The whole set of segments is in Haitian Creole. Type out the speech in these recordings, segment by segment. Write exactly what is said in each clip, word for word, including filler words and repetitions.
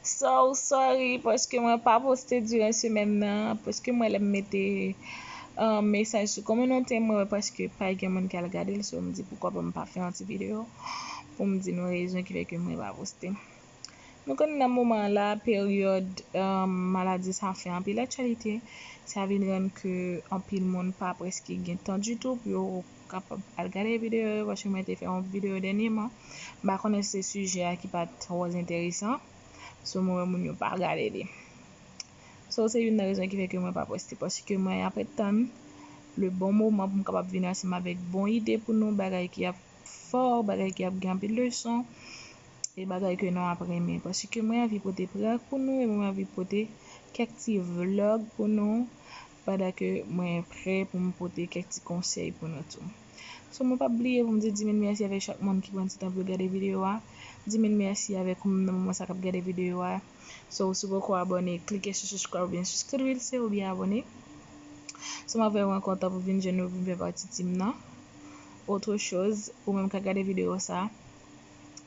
So sorry paske mwen pa poste diran semèn nan, paske mwen lè m mete, um, mesaj sou kominote mwen, paske pa gen moun ki al gade l, so m di poukwa pa m pa fè yon ti videyo pou m di nou rezon ki fè ke mwen pa poste. Nou konnen nan moman an la, peryòd, um, maladi sa fè anpil aktyalite. Sa vin rann ke anpil moun pa prèske gen tan ditou pou yo kapab al gade videyo yo, paske mwen te fè yon videyo dènyèman. M pa konnen si se sijè a ki pa t twò enteresan, so mwen wè moun yo pa gade li. So, se youn nan rezon ki fè ke mwen pa poste, paske mwen ap tann le bon moman pou m kapab vin ansanm avèk bon ide pou nou, bagay ki ap fò, bagay ki ap gen anpil leson, e bagay ke nou ap renmen. Paske mwen anvi pote prank pou nou, e mwen anvi pote kèk ti vlog pou nou, pandan ke mwen prè pou m pote kèk ti konsèy pou nou tou. So, mwen p ap bliye pou m di di mil mèsi avèk chak moun ki pran ti tan pou yo gade videyo a. Di mil mèsi avèk ou menm nan moman sa k ap gade videyo a. So, si w poko abòne, klike sou subscribe oubyen sou skril se oubyen abòne. So, m ap vrèman kontan pou vin jwenn nou, pou vin fè pati team nan. Autre chose, ou menm k ap gade videyo sa,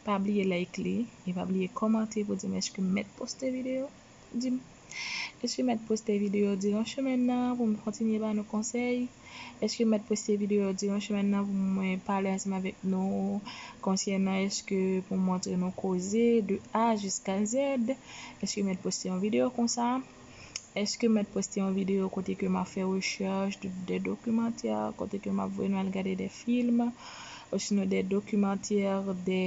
pa bliye like li, e pa bliye kòmante pou di m èske m mèt poste videyo. Di m, èske m mèt poste videyo diran semèn nan pou m kontinye ba nou konsèy? Èske m mèt poste videyo diran semèn nan pou mwen pale ansanm avèk nou konsènan èske pou m montre nou koze de A jiska Z? Èske m mèt poste yon videyo konsa? Èske m mèt poste yon videyo kote ke m ap fè rechèch de, de dokimantè, kote ke m ap voye nou al gade de fim, osinon de dokimantè, de,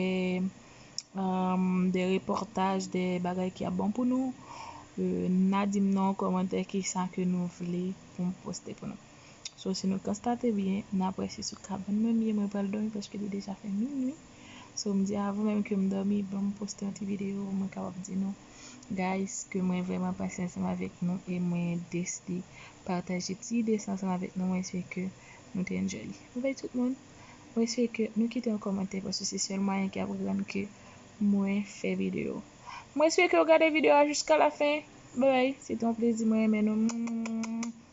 um, de repòtaj, de bagay ki ap bon pou nou? Euh, n a di m nan kòmantè kisa ke nou vle pou m poste pou nou. So, si nou konstate byen, n ap wè si sou kabann mwen m ye, mwen pral dòmi paske li deja fè minui. So, m di avan menm ke m dòmi, ban m poste yon ti videyo pou mwen kapab di nou, guys, ke mwen vrèman pase ansanm avèk nou e mwen deside pataje ti ide sa ansanm avèk nou. Mwen espere ke nou te enjoy li. Bye bye tout moun. Mwen espere ke nou kite yon kòmantè paske se sèl mwayen ki ap rann ke mwen fè videyo. Mwen espere ke w gade videyo a jiska la fen. Bye bye. Se te yon plezi. Mwen renmen nou.